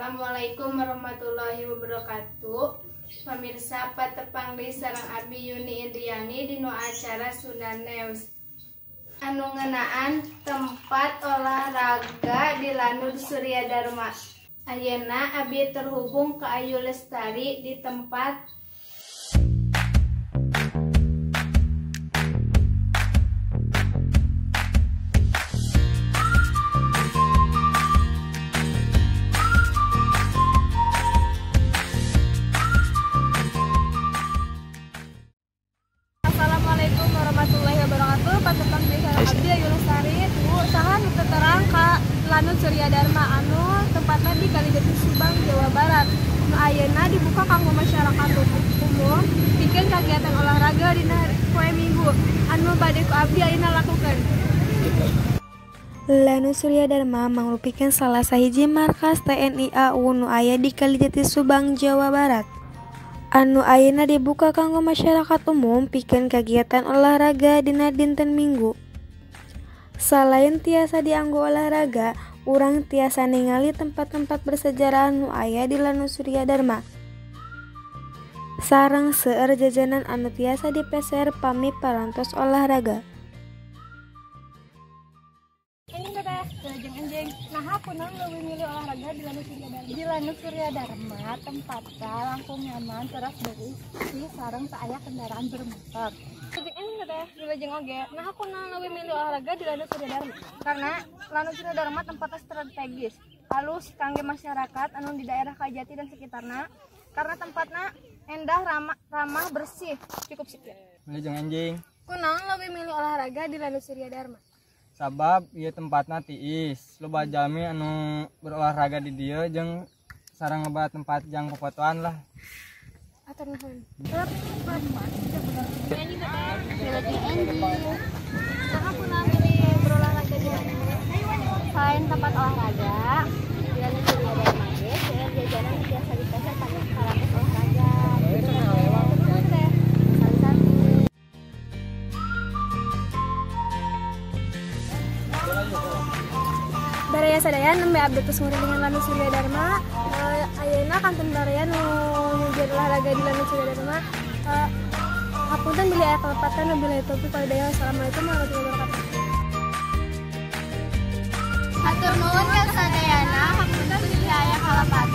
Assalamualaikum warahmatullahi wabarakatuh. Pemirsa, patepang deui sareng Abi Yuni Indriani dina acara Sunda News. Anu ngeunaan tempat olahraga di Lanud Surya Dharma. Ayeuna Abi terhubung ke Ayu Lestari di tempat. Assalamualaikum warahmatullahi wabarakatuh. Patepang deui sareng Abdi Ayu Lestari. Bu, saha nu teu terang ka Lanud Surya Dharma anu tempatna di Kalijati, Subang, Jawa Barat. Nu ayeuna dibuka kanggo masyarakat umum pikeun kagiatan olahraga dina poe Minggu anu bade ku abdi ayeuna lakukeun. Lanud Surya Dharma mangrupikeun salah sahiji markas TNI AU nu aya di Kalijati, Subang, Jawa Barat. Anu ayeuna dibuka kanggo masyarakat umum pikeun kagiatan olahraga dina dinten Minggu. Salain tiasa dianggo olahraga, urang tiasa ningali tempat-tempat bersejarah nu aya di Lanud Surya Dharma. Sareng seueur jajanan anu tiasa dipeser pami parantos olahraga. Enjing teteh, wilujeng enjing. Naha kunaon leuwih milih olahraga di Lanud Surya Dharma? Di Lanud Surya Dharma tempatna langkung nyaman, teras bersih, sareng teu aya kendaraan bermotor. Wilujeng enjing teteh, wilujeng oge. Naha kunaon leuwih milih olahraga di Lanud Surya Dharma? Karena Lanud Surya Dharma tempatnya strategis, halus kangge masyarakat anu di daerah Kajati dan sekitarna. Karena tempatnya endah, ramah, ramah, bersih. Cukup sekian. Wilujeng enjing. Kunaon leuwih milih olahraga di Lanud Surya Dharma? Sabab ieu tempatna tiis, loba jalmi anu berolahraga di dieu jeung sareng loba tempat jang popotoan lah. Atur nuhun. Enjing teteh, wilujeng enjing. Naha kunaon milih berolahraga di Lanud? Selain tempat olahraga, di Lanud Surya Dharma ge seueur jajanan nu tiasa dipeser parantos olahraga. Nuhun teh. Sami-sami. Baraya sadaya, nembe abdi tos ngurilingan Lanud Surya Dharma. Ayeuna kanten baraya nu nyieun olahraga di Lanud Surya Dharma. Hapunten bilih aya kalepatan, wabillahi taufiq wal hidayah. Wassalamualaikum warahmatullahi wabarakatuh. Hatur nuhun ka sadayana, hapunten bilih aya kalepatan.